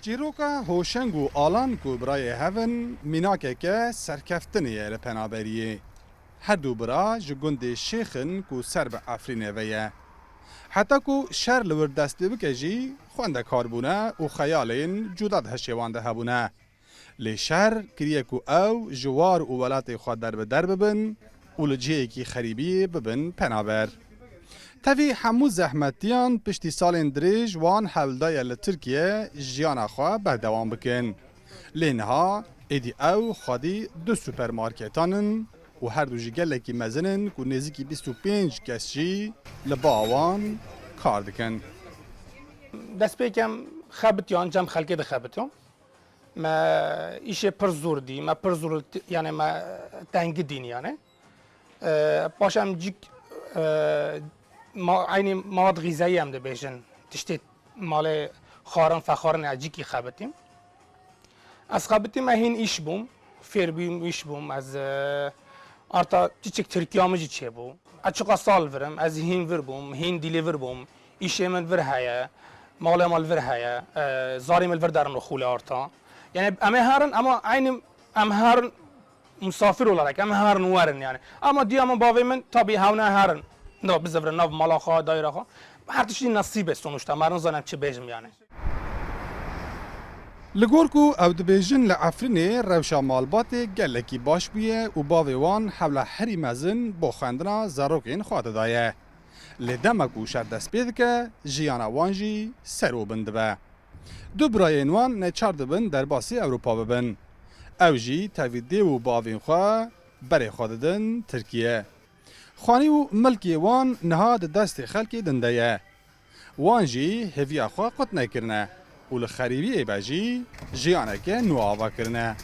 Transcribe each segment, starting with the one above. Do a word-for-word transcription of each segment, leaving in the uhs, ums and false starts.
Çîroka Hoşeng û Alan ku birayê hev in, mînakeke serkeftinê ye li penaberiyê. Her du bira ji gundê Şêx in ku ser bi Efrînê ve ye. Heta ku şer li wir dest pê bike jî, xwendekar bûne û xeyalên cuda di hişê wan de hebûne. Lê şer kiriye ku ew ji war û welatê xwe derbider bibin û li cihekî xerîbiyê bibin penaber. Tevî hemû zehmetiyan piştî salên dirêj wan hewl daye li Tirkiye jiyana xwe berdewam bikin. Lê niha êdî ew xwedî du supermarketan in û her du jî gelekî mezin in ku nêzîkî bîst û pênc kes jî li ba wan kar dikin. Destpêk em xebitiyan, cem xelkê dixebitiyan. Me îşê pir zor dî, me pir zor, yani me tengî dîn yani. E, paşa em cîk, e, ma-, eynî mewad xîzeyî em dibêjin. Tiştê malê xwarin, fexwarin ez cîkî xebitîm. Ez xebitî me hîn îş bûm, fêr bûm, îş bûm. Ez, e, arta çiçik Tirkiya min jî çêbû. Ez çiqa sal virim, ez hîn vir bûm, hîn dîlê vir bûm. Îşê min vir heye, malê min vir heye, e, zarê min vir derin û xûle arta. Yani em ê herin, ama eynî em herin misafir olarak, em herin werin yani. Ama diya min bavê min tabii hewne herin. Da bizivirin nav mala xwe, dayra xwe. Her tiştî nesîb e sonuçta, me nizanim çi bêjim yani. Li gor ku ew dibêjin li Efrînê rewşa malbatê gelekî baş bûye û bavê wan hewla herî mezin bo xwendina zarokên xwe didaye. Lê dema ku şer dest pê dike, jiyana wan jî ser û bin dibe. Du birayên wan neçar dibin derbasî Ewropa bibin. Ew jî tevî dê û bavên xwe berê xwe didin Tirkiye. Xanî û milkê wan niha di destê xelkê din de ye. Wan jî hêviya xwe qut nekirine û li xerîbiyê be jî jiyaneke nû ava kirine.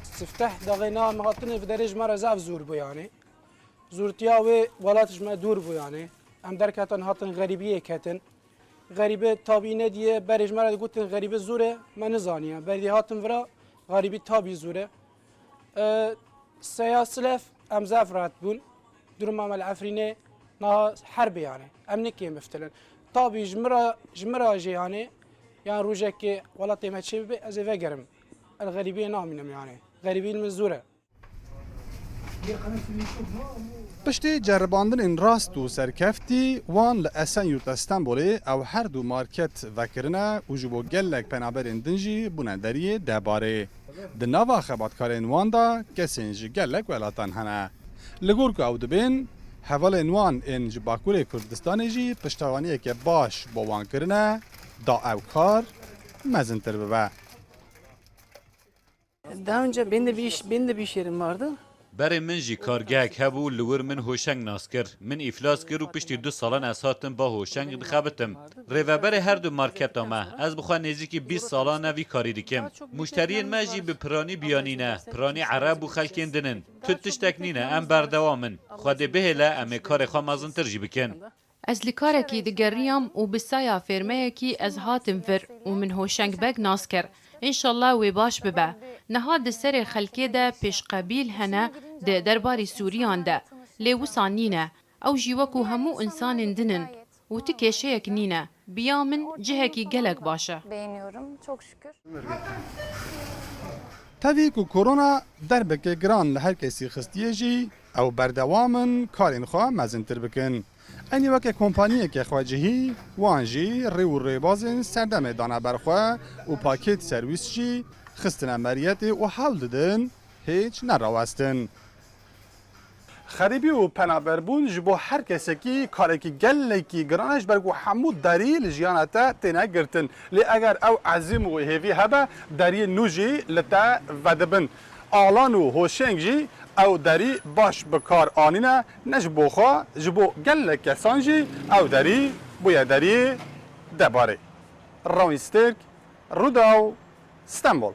Sifteh daxê niha em hatine bi derê ji me re zaf zor bû yani. Zûrtiya wê welat ji me dûr bû yani. Em derketin hatin xerîbiyê ketin. Xerîbe tabî nediye, berê ji me re digotin xerîbe zûr e, me nizaniye. Berdê hatin vira, xerîbî tabî zûr e. E, seya silef em zaf rahat bûn. Duruma me li Efrînê niha herb e yani. Em nikêm biftilin. Tabî ji min re, ji min re jî yani, yan rojekê welatê me çê bibe, ez ê vegerim. Ez xerîbiyê namînim yani. Xerîbî li min zûr e. Piştî ceribandinên rast û serkeftî, wan li Esenyurta Stenbolê ew her du market vekirine û ji bo gelek penaberên din jî bûne deriyê debarê. Di nava xebatkarên wan de kesên ji gelek welatan hene. Li gor ku ew dibên, hevalên wan ên ji Bakurê Kurdistanê jî piştevaniyeke baş bo wan kirine, da ew kar mezintir bibe. Daha önce ben de bir iş, ben de bir iş yerim vardı. Berê min jî kargehek hebû, li wir min Hoşeng nas kir. Min îflas kir û piştî du salan ez hatim ba Hoşeng dixebitim. Rêveberê her du marketa me, ez bi xwe nêzîkî bîst salan e vî karî dikim. Muşteriyên me jî bi piranî biyanî ne, piranî ereb û xelkên din in. Tu tiştek nîne, em berdewam in. Xwedê bihêle, em ê karê xwe mezintir jî bikin. Ez li karekî digeriyam û bi saya fêrmeyekî ez hatim vir û min Hoşeng Beg nas kir. Înşallah wê baş bibe. Niha di serê xelkê de pêşqebîl hene di derbarî Sûriyan de. Lê wisa nîne. Ew jî wekû hemû însanên din in û ti kêşeyek nîne. Bi ya min cihekî gelek baş e. Beğeniyorum. Çok şükür. Tevî ku korona derbeke giran li her kesî xistiye jî, ew berdewam in karên xwe mezintir bikin. Eynî weke kompaniyeke xwecihî, wan jî rê û rêbazên serdemê dane ber xwe û pakêt serwîs jî xistine meriyetê û hewl didin hêç nerawestin. Xerîbî û penaberbûn ji bo her kesekî karekî gelekî giran e, ji ber ku hemû derî li jiyana te têne girtin. Lê eger ew ezîm û hêvî hebe, deriyên nû jî li te vedibin. Alan û Hoşeng jî ew derî baş bi kar anîne, ne ji bo xwe, ji bo gelek kesan jî ew derî bûye deriyê debarê. Rawîn Stêrk, Rûdaw, Stenbol.